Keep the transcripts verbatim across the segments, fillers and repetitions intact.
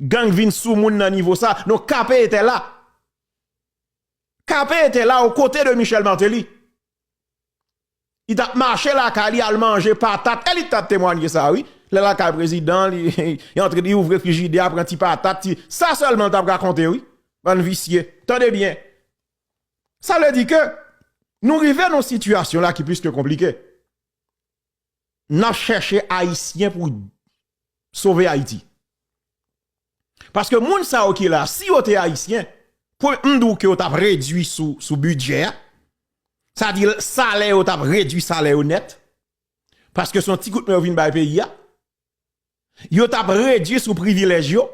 Gang vin sou moun nan nivo sa. Non, K P était là. K P était là aux côtés de Michel Martelly. Li t ap mache lakay li al manje patat. E li t ap temwanye sa, wi. Lè lakay prezidan, li, li antre, li ouvri frijidè, pran ti patat, ti, sa sèlman l t ap rakonte, wi. Bann visye. Tande byen. Sa vle di ke nou rive nan yon sitiyasyon la ki plis ke konplike. N ap chèche Ayisyen pou sove Ayiti. Paske moun sa yo ki la, si yo te Ayisyen, pou m di w ke yo t ap redui sou, sou bidjè a, sa di salè yo t ap redui salè yo nèt, paske se yon ti kout men yo vin bay peyi a, yo t ap redui sou privilèj yo,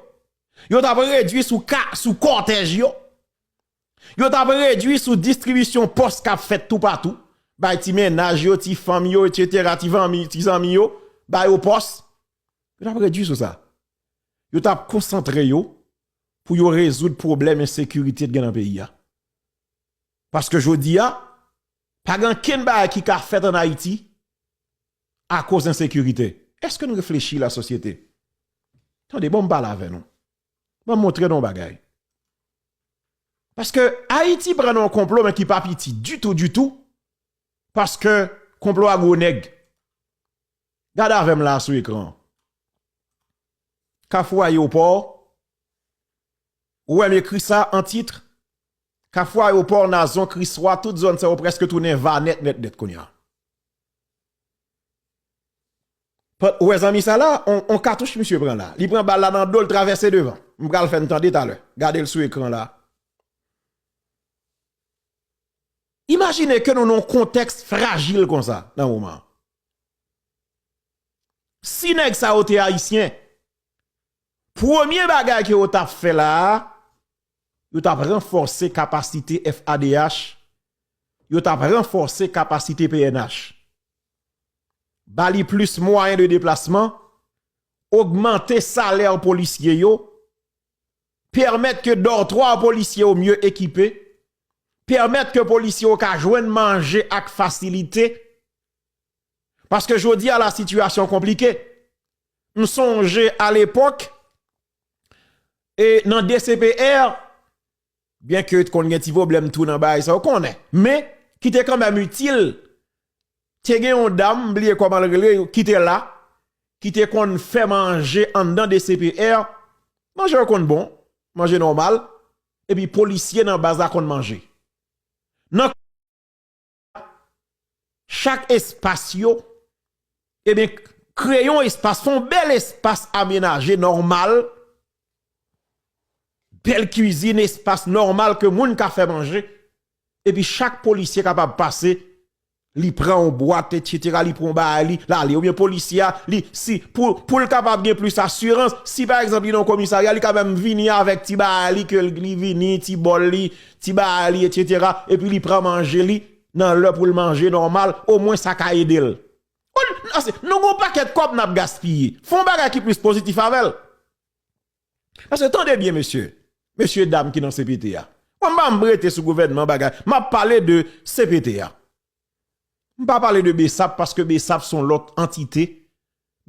yo t ap redui sou ka, sou kòtèj yo, yo t ap redui sou distribisyon pòs k ap fèt toupatou, bay ti mennaj yo, ti fanm yo, etsetera, ti fanmi, ti zanmi yo, ba yo pòs. Yo t ap redui sou sa. Yo t ap konsantre yo pou yo rezoud pwoblèm ensekirite ki gen nan peyi a. Paske jodi a, pa gen ankenn bagay ki ka fèt ann Ayiti akoz ensekirite. Èske nou reflechi, lasosyete? Tande, bon, m pale avè nou. Bon, m montre nou yon bagay. Paske Ayiti pran nan yon konplo, men ki pa piti ditou, ditou. Paske konplo a gwo nèg. Gade avè m la sou ekran. Kafou Ayewopò. Ou wè m ekri sa an tit? Kafou Ayewopò, Nazon, Kriswa, tout zòn sa yo prèske tounen va nèt, nèt, nèt kounye a. Ou wè zanmi sa la, on, on katouch misye pran la. Li pran bal la nan do l, travèse devan. M pral fè n tande talè. Gade l sou ekran la. Imajine ke nou nan yon kontèks frajil konsa nan moman an. Si nèg sa yo te Ayisyen, premye bagay ke yo t ap fè la a, yo t ap ranfòse kapasite F A D H, yo t ap ranfòse kapasite P N H, ba li plis mwayen de deplasman, ogmante salè polisye yo, pèmèt ke dòtwa polisye yo mye ekipe, pèmèt ke polisye yo ka jwenn manje ak fasilite. Paske jodi a la sitiyasyon konplike. M sonje alepòk, e nan D C P R, byen ke t konn gen ti pwoblèm tou nan bagay sa, ou konnen, men ki te kanmenm itil, te gen yon dam, m bliye kòman l rele, ki te la, ki te konn fè manje anndan D C P R, manje yo konn bon, manje nòmal, epi polisye nan baz la konn manje. Nan chak espas yo, ebyen, kreye yon espas, fè yon bèl espas amenaje nòmal, bèl kwizin, espas nòmal ke moun ka fè manje, epi chak polisye kapab pase, li pran yon bwat, etsetera, li pran yon bagay li, l ale. Oubyen polisye a, li, si, pou, pou l kapab gen plis asirans, si pa egzanp li nan yon komisarya, li ka menm vini avèk ti bagay li, ke l, li vini, ti bòl li, ti bagay li, etsetera, epi li pran manje li nan lè pou l manje nòmal, omwen sa ka ede l. Ol-, ase, nou gon pakèt kòb n ap gaspiye. Fè yon bagay ki plis pozitif avè l. Paske tande byen, mesye, mesye dam ki nan C P T a. Mwen, m pa m rete sou gouvènman bagay. M ap pale de C P T a. M pa pale de BSAP paske BSAP se yon lòt antite.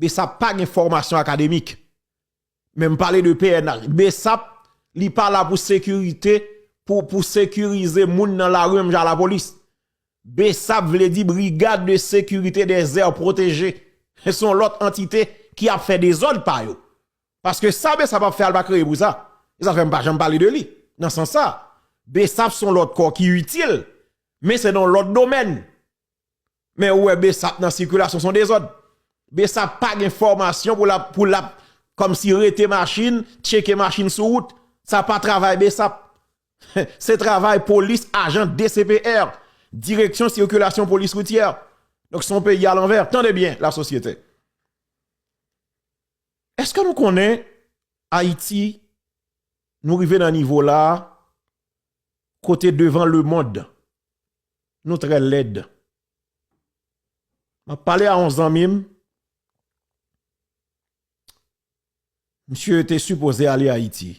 BSAP pa gen fòmasyon akademik. Men m pale de P N H. BSAP, li pa la pou sekirite, pou, pou sekirize moun nan lari menm jan a lapolis. BSAP vle di Brigade de Sécurité des Aires Protégées. Se yon lòt antite ki ap fè dezòd pa yo. Paske sa BSAP ap fè a, l pa kreye pou sa. E sa fè m pa janm pale de li. Nan sans sa, BSAP se yon lòt kò ki itil, men se nan yon lòt domèn. Men ou wè BSAP nan sikilasyon, se yon dezòd. BSAP pa gen fòmasyon pou l ap, pou l ap kòmsi rete machin, tcheke machin sou wout. Sa pa travay BSAP. Se travay polis, ajan D C P R, Direksyon Sikilasyon Polis Wityè. Donk, se yon peyi alanvè. Tande byen, lasosyete. Èske nou konnen Ayiti, nou rive nan nivo la, kote devan lemonn, nou trè lèd? M ap pale a yon zanmi m, misye te sipoze ale Ayiti.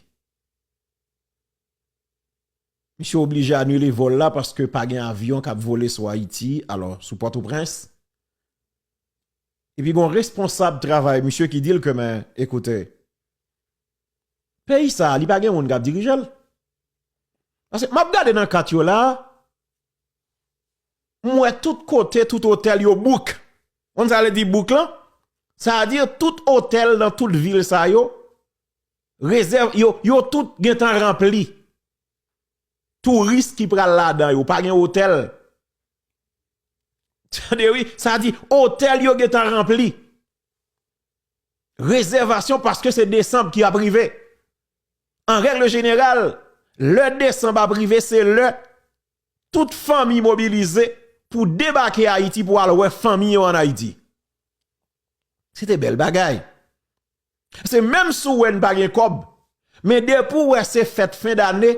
Misye oblije anile vòl la paske pa gen avyon k ap vole sou Ayiti, alò, sou Pòtoprens. Epi gon responsab travay misye ki di l ke, men, ekoute, Peyi sa a, li pa gen moun k ap dirije l. Paske m ap gade nan kat yo la, m wè tout kote, tout otèl yo bouk. Konn sa vle di bouk lan? Sa vle di tout otèl nan tout vil sa yo, rezèv, yo, yo tout gentan ranpli. Touris ki pral ladan yo, pa gen otèl. Tande wi, sa vle di otèl yo gentan ranpli. Rezèvasyon paske se desanm ki ap rive. An règ jeneral, lè desanm ap rive, se lè tout fanmi mobilize pou debake Ayiti pou al wè fanmi yo ann Ayiti. Se te bèl bagay. Se menm si w wè n pa gen kòb, men depi w wè se fèt fen dane,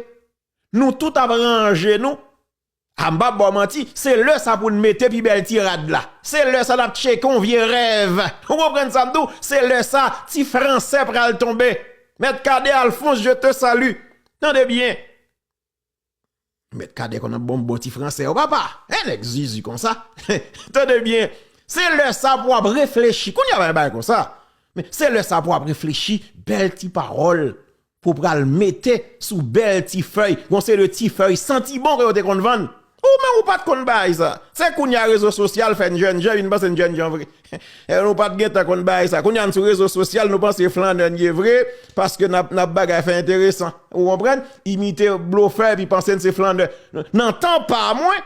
nou tout ap ranje nou. A, m p ap ba w manti, se lè sa pou n mete pi bèl ti rad la. Se lè sa n ap tcheke yon vye rèv. Ou konprann sa m di w? Se lè sa, ti fransè pral tonbe. Mèt Kadè Alphonse, je te salue. Tande byen. Mèt Kadè konn ap ban m bon ti fransè, o papa. Hein, nèg zizi konsa. Tande byen. Se lè sa pou w ap reflechi. Kounye a pa gen bagay konsa. Men se lè sa pou w ap reflechi, bèl ti pawòl pou w pral mete sou bèl ti fèy. Gon seri de ti fèy santi bon ke yo te konn vann. Ou menm ou pa t konn bagay sa. Se kounye a rezo sosyal fè n jènjan, vin panse n jènjan vre. E nou pa t gentan konn bagay sa. Kounye a n sou rezo sosyal, nou panse flannè n ye vre, paske n ap, n ap bagay fè enteresan. Ou konprann? Imite blofè epi panse n se flannè. Nan tan pa mwen,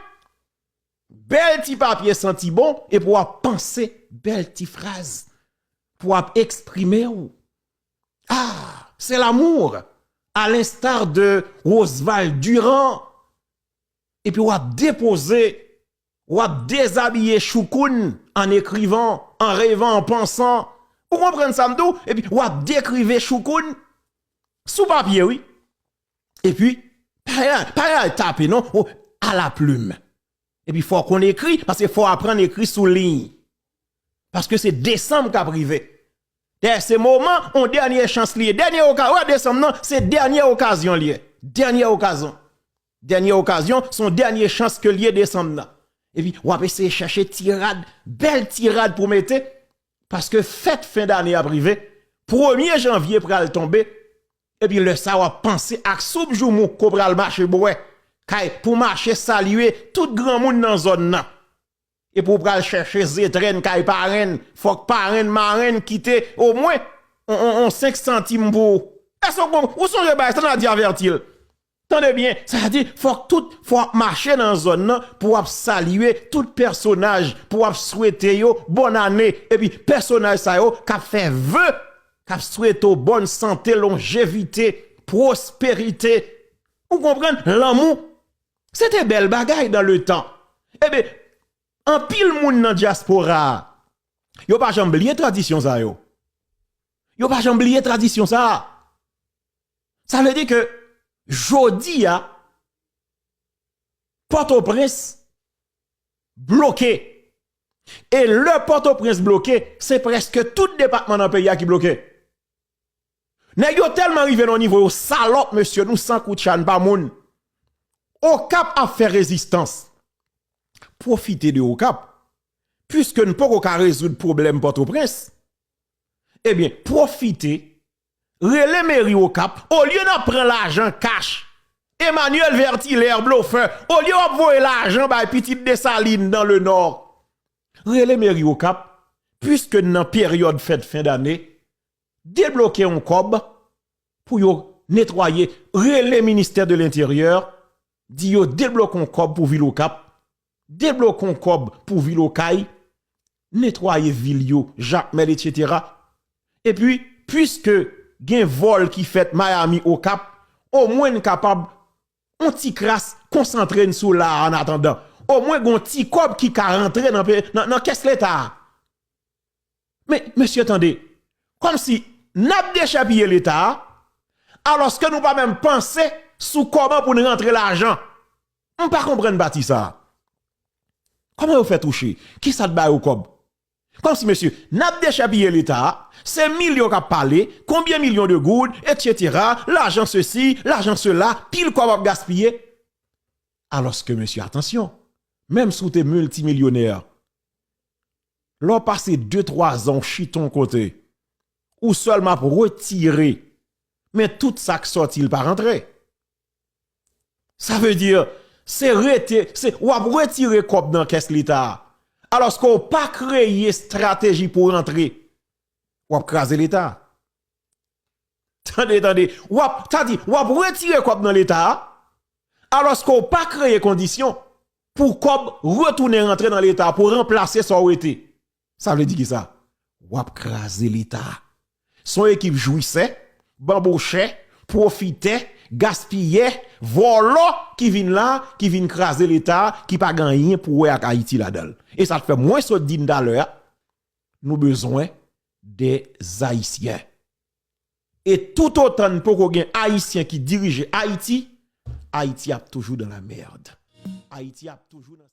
bèl ti papye santi bon, epi w ap panse bèl ti fraz pou w ap eksprime w. Ah, c'est l'amour, à l'instar de Oswald Durand. Epi w ap depoze, w ap dezabiye Choukoun en écrivant, en rêvant, en pensant. Ou konprann sa m di w? Epi w ap dekrive Choukoun sou papye, wi. Epi, pa al, pa al tape, non, ou, à la plume. Epi fò w konn ekri, paske fò w aprann ekri sou liy. Paske se desanm k ap rive. Dayè, se moman, yon dènye chans li ye. Dènye oka-, wè, desanm nan, se dènye okazyon li ye. Dènye okazyon. Dènye okazyon, se yon dènye chans ke li ye desanm nan. Epi, w ap eseye chèche ti rad, bèl ti rad pou mete, paske fèt fen dane ap rive. Premye janvye pral tonbe, epi lè sa a w ap panse ak soup joumou ke w pral mache bwè, kay pou mache salye tout granmoun nan zòn nan. Epi w pral chèche zetrèn kay parenn, fòk parenn, marenn kite omwen on, on, on senk santim pou ou. Èske w konprann? Ou sonje bagay sa, n a di avèti l. Tande byen, sa vle di, fòk tout, fò w ap mache nan zòn nan pou w ap salye tout pèsonaj, pou w ap swete yo bòn ane. Epi pèsonaj sa yo k ap fè ve, k ap swete w bòn sante, lonjevite, pwosperite. Ou konprann? Lanmou. Se te bèl bagay dans le temps. Ebyen, anpil moun nan dyaspora a, yo pa janm bliye tradisyon sa yo. Yo pa janm bliye tradisyon sa a. Sa vle di ke jodi a, Pòtoprens bloke. E lè Pòtoprens bloke, se prèske tout depatman nan peyi a ki bloke. Nèg yo tèlman rive nan yon nivo, yo salòp, mesye, nou san koutcha, n pa moun. Okap ap fè rezistans. Pwofite de Okap. Piske n poko ka rezoud pwoblèm Pòtoprens, ebyen, pwofite, rele meri Okap, olye n ap pran lajan kach, Emmanuel Vertilaire, blofè, olye w ap voye lajan bay pitit Desalin dans le Nord, rele meri Okap, piske n nan peryòd fèt fen dane, debloke yon kòb pou yo netwaye, rele ministè de lenteryè, di yo debloke yon kòb pou vil Okap, debloke yon kòb pou vil Okay, netwaye vil yo, Jakmèl, etsetera. Epi, piske gen vòl ki fèt Miami Okap, omwen n kapab yon ti kras konsantre n sou la a an atandan. Omwen gon ti kòb ki ka rantre nan, pe- nan, nan kès Leta a. Men, mesye, tande. Kòmsi n ap dechèpiye Leta a, alòske nou pa menm panse sou kòman pou n rantre lajan. M pa konprann pati sa a. Kòman yo fè touche? Kisa t ba yo kòb? Kòmsi, mesye, n ap dechèpiye Leta a, se milyon k ap pale, konbyen milyon de goud, etsetera, lajan sesi, lajan sela, pil kòb ap gaspiye. Alòske, mesye, atansyon, menm si w te miltimilyonè, lè w pase de, twa zan w chita yon kote, ou sèlman ap retire Men tout sa k sòti, l pa rantre. Sa vle di, se rete, se, w ap retire kòb nan kès Leta a. Alòske w pa kreye estrateji pou rantre, w ap kraze Leta a. Tande, tande. W ap, sa di, w ap retire kòb nan Leta a, alòske w pa kreye kondisyon pou kòb retounen rantre nan Leta a, pou ranplase sa w wete. Sa vle di ki sa? W ap kraze Leta a. Se yon ekip jwisè, banbochè, pwofitè, gaspiyè, vòlò ki vin la, ki vin kraze Leta a, ki pa gen anyen pou wè ak Ayiti ladan l. E sa t fè mwen sot di n talè a, nou bezwen de Ayisyen. E toutotan n poko gen Ayisyen ki dirije Ayiti, Ayiti ap toujou dans la merde. Ayiti ap toujou nan